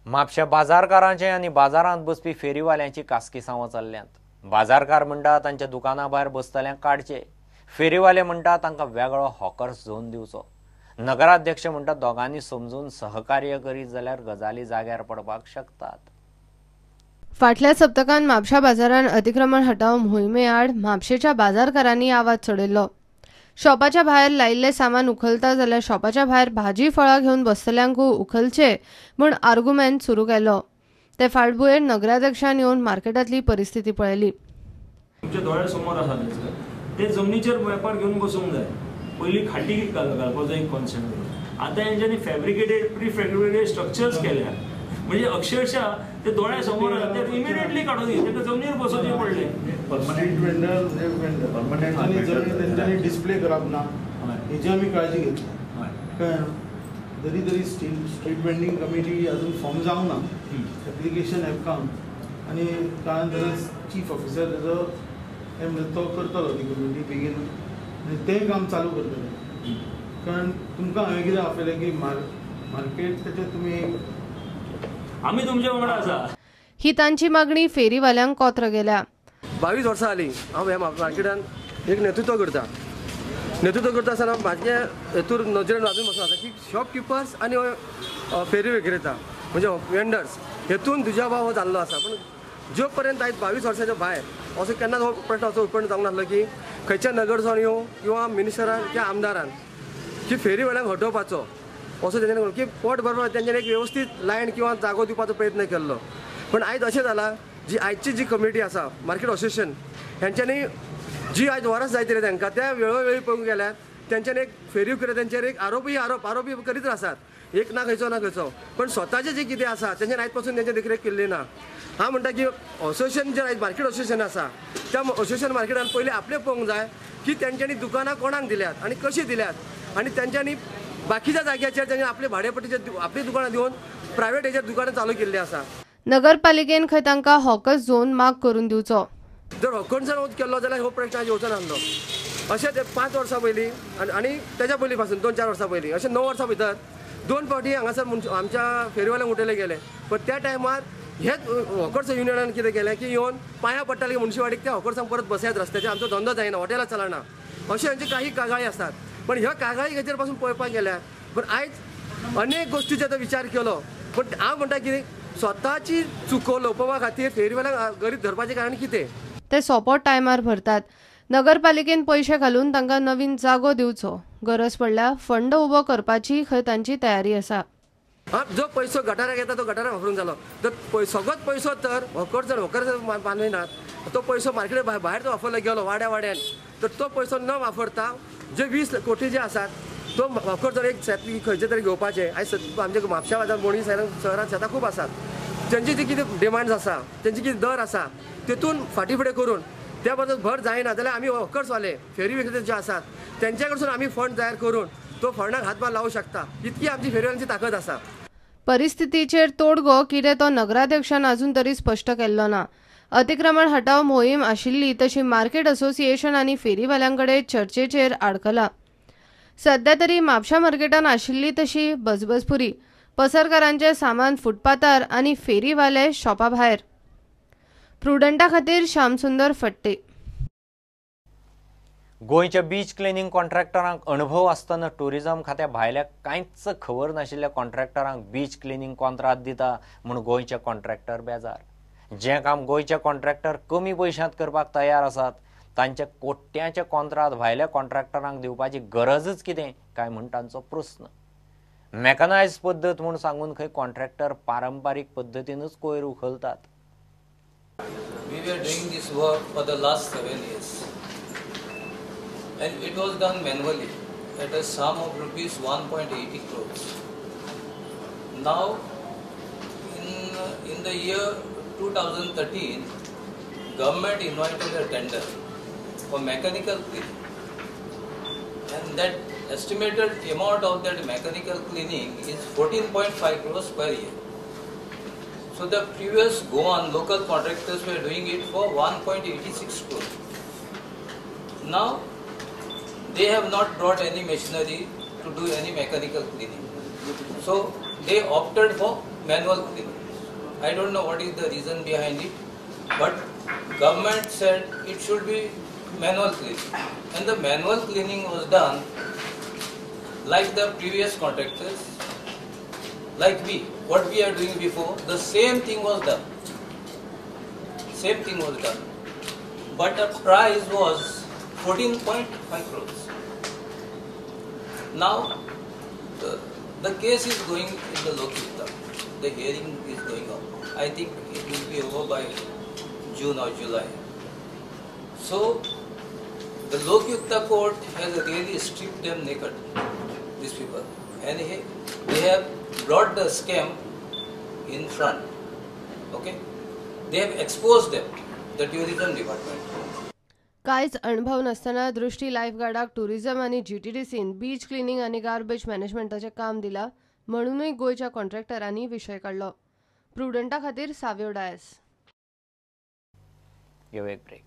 म्हापशा बाजारकारांचे आनी बाजारांत बसपी फेरीवाल्यांची कासकिसांवां चल्ल्यांत. बाजारकार म्हणटा तांच्या दुकाना भायर बसतल्यांक काडचे, फेरीवाले म्हणटा तांकां वेगळो हॉकर्स झोन दिवचो. नगराध्यक्ष म्हणटा दोगांनी समजून सहकार्य करीत जाल्यार गजाली जाग्यार पडपाक शकतात. फाटल्या सप्तकान म्हापशा बाजारान अतिक्रमण हटाव मोहिमे आड म्हापशेच्या बाजारकारांनी आवाज चडयल्लो. शॉपाच्या भायर लायिल्लें सामान उखलता जाल्यार शॉपाच्या भायर भाजी फळां घेवन बसतल्यांक उखलचे म्हूण आर्गुमेंट सुरू केलो. ते फाटभुंयेर नगराध्यक्षान येवन मार्केटांतली परिस्थिती पळयली. तुमच्या दोळ्या समोर आसा ते जमनीचेर वेपार घेवन बसूंक जाय. पयलीं खाटी घालपाचो एक कॉन्सेप्ट आतां हेंच्यांनी फॅब्रिकेटेड प्रिफॅब्रिकेटेड स्ट्रक्चर्स केल्या, म्हणजे अक्षरशः ते दोळ्या समोर आसा ते इमिडिएटली काडून ताका जमनीर बसोवचें पडलें. परमनंट वेंडर परमनंट आनी जमीन तेंच्यांनी डिस्प्ले करप ना हेजी आमी काळजी घेतली. कळ्ळें? तरी तरी स्ट्रीट वेंडींग कमिटी अजून फॉर्म जावंक ना, एप्लिकेशन एकाउंट आनी कारण ताजो चीफ ऑफिसर ताजो तो करतलो ती कमिटी बेगीन आनी तें काम चालू करतले. कारण तुमकां हांवें कितें आपयलें की मार्केट ताचेर तुमी आमी तुमच्या वांगडा आसा. ही तांची मागणी फेरीवाल्यांक कोत्र गेल्या. 22 वर्सां जालीं हांव ह्या मार्केटान एक नेतृत्व करता. नेतृत्व करता आसतना म्हाजे हेतूर नजरेन अजून बसून आसा की शॉपकिपर्स आनी फेरी विक्रेता म्हणजे वेंडर्स हेतून दुजाभाव हो जाल्लो आसा. पूण जो पर्यंत आयज 22 वर्साच्या भायर असो केन्नाच हो प्रश्न असो उत्पन्न जावंक नासलो की खंयच्या नगरसेवकान येवं किंवा मिनिस्टरान किंवा आमदारान की फेरीवाल्यांक हटोवपाचो असो तेंच्यांनी की पोट भरपाक तेंच्यांनी एक वेवस्थीत लायन किंवा जागो दिवपाचो प्रयत्न केल्लो. पूण आयज अशें जालां जी आयची जी कमिटी आसा मार्केट असोसिएशन हेंच्यांनी जी आयज वरस जायत येयलें तांकां त्या वेळोवेळी पळोवंक गेल्यार तेंच्यांनी एक फेरी विक्रेत्यांचेर एक आरोपी करीत आसात, एक ना खंयचो ना खंयचो. पण स्वताचें जें कितें आसा तेंच्यानी आयज पासून तेंच्या देखरेख केल्ली ना. हांव म्हणटा की असोसिएशन जें आयज मार्केट असोसिएशन आसा त्या असोसिएशन मार्केटान पयलीं आपलें पळोवंक जाय की तेंच्यांनी दुकानां कोणाक दिल्यात आनी कशीं दिल्यात आनी तेंच्यांनी बाकीच्या जाग्याचेर तेंच्यांनी आपले भाडेपट्टीचेर आपली दुकानां दिवन प्रायवेट हेचेर दुकानां चालू केल्लीं आसा. नगरपालिकेन खंय तांकां हॉकर्स झोन माग करून दिवचो. जर हॉकर्स झोन केल्लो जाल्यार हो प्रश्न आयज येवचो नासलो. अशें ते 5 वर्सां पयलीं आनी तेच्या पयलीं पासून 2-4 वर्सां पयलीं अशें 9 वर्सां भितर 2 फावटी हांगासर आमच्या फेरीवाल्यांक उठयले गेले. पण त्या टायमार हेच हॉकर्स युनियनान कितें केलें की येवन पांयां पडटाले की मुन्शीवाडीक त्या हॉकर्सांक परत बसयात रस्त्याचेर, आमचो धंदो जायना, हॉटेलां चलना, अश्यो हेंच्यो काही कागाळी आसात. पण ह्या कागाळी हेचेर पासून पळोवपाक गेल्यार पण आयज अनेक गोश्टीचो आतां विचार केलो. पण हांव म्हणटा की स्वताची चुको लोपोवपा खातीर फेरीवाल्यांक गरीब धरपाचें कारण कितें? ते सोपो टायमार भरतात. नगरपालिकेन पयशे घालून तांकां नवीन जागो दिवचो. गरज पडल्यार फंड उबो करपाची खंय तांची तयारी आसा. जो पयसो गटाराक येता तो गटाराक वापरून जालो तर सगळोच पयसो तर हॉकर्स मानयनात, तो पयसो मार्केट भायर तो वापरलो गेलो वाड्या वाड्यान तर तो पयसो न वापरता जे 20 कोटी जे आसात तो हॉकर्स जर एक शेत खंयचे तरी घेवपाचे. आयज आमच्या म्हापशा बाजार बोणी शहरांत शेतां खूब आसात, तेंची जी कितें डिमांड्स आसा तेंची कितें दर आसा तेतून फाटीं फुडें करून त्या बद्दल भर जायना जाल्यार आमी हॉकर्सवाले फेरी विक्रेते जे आसात तेंच्या कडसून आमी फंड तयार करून तो फंडाक हातभार लावूं शकता, इतकी आमची फेरीवाल्यांची ताकद आसा. परिस्थितीचेर तोडगो कितें तो नगराध्यक्षान अजून तरी स्पश्ट केल्लो ना. अतिक्रमण हटाव मोहीम आशिल्ली तशी मार्केट असोसिएशन आनी फेरीवाल्यांकडे चर्चेचेर आडकला. सध्या तरी म्हापशा मार्केटान आशिल्ली तशी बजबजपुरी, पसरकारांचे सामान फुटपाथार आनी फेरीवाले शॉपा भायर. प्रुडंटा खातीर श्यामसुंदर फट्टे. गोंयच्या बीच क्लिनींग कॉन्ट्रॅक्टरांक अणभव आसतना टुरिझम खात्या भायल्या कांयच खबर नाशिल्ल्या कॉन्ट्रॅक्टरांक बीच क्लिनींग कॉन्ट्रात दिता म्हूण गोंयचे कॉन्ट्रॅक्टर बेजार. जें काम गोंयचे कॉन्ट्रॅक्टर कमी पयशांत करपाक तयार आसात तांच्या कोट्यांचे कॉन्ट्रात भायल्या कॉन्ट्रॅक्टरांक दिवपाची गरजच कितें काय म्हूण तांचो प्रस्न. मॅकनायज पद्दत म्हूण सांगून खंय कॉन्ट्रॅक्टर पारंपारीक पद्दतीनूच कोयर उखलतात. We were doing this work for the last 7 years and it was done manually at a sum of rupees 1.80 crores. Now in the year 2013, government invited a tender for mechanical cleaning, and that estimated amount of that mechanical cleaning is 14.5 crores per year. So the previous Goan local contractors were doing it for 1.86 crore. Now they have not brought any machinery to do any mechanical cleaning. So they opted for manual cleaning. I don't know what is the reason behind it, but government said it should be manual cleaning, and the manual cleaning was done like the previous contractors, like we, what we are doing before, the same thing was done. Same thing was done, but the price was 14.5 crores. Now, the case is going in the Lokayukta. The hearing is going on. I think it will be over by June or July. So, the Lokayukta court has really stripped them naked, these people. And they have brought the scam in front. Okay? They have exposed them, the tourism department. कांयच अणभव नासतना दृष्टी लायफगार्डाक tourism आनी जीटीडीसीन beach cleaning आनी garbage मॅनेजमेंटाचें काम दिलां म्हणूनय गोंयच्या कॉन्ट्रॅक्टरांनी विशय काडलो. प्रुडंटा खातीर साव्यो डायस. घेवया एक ब्रेक.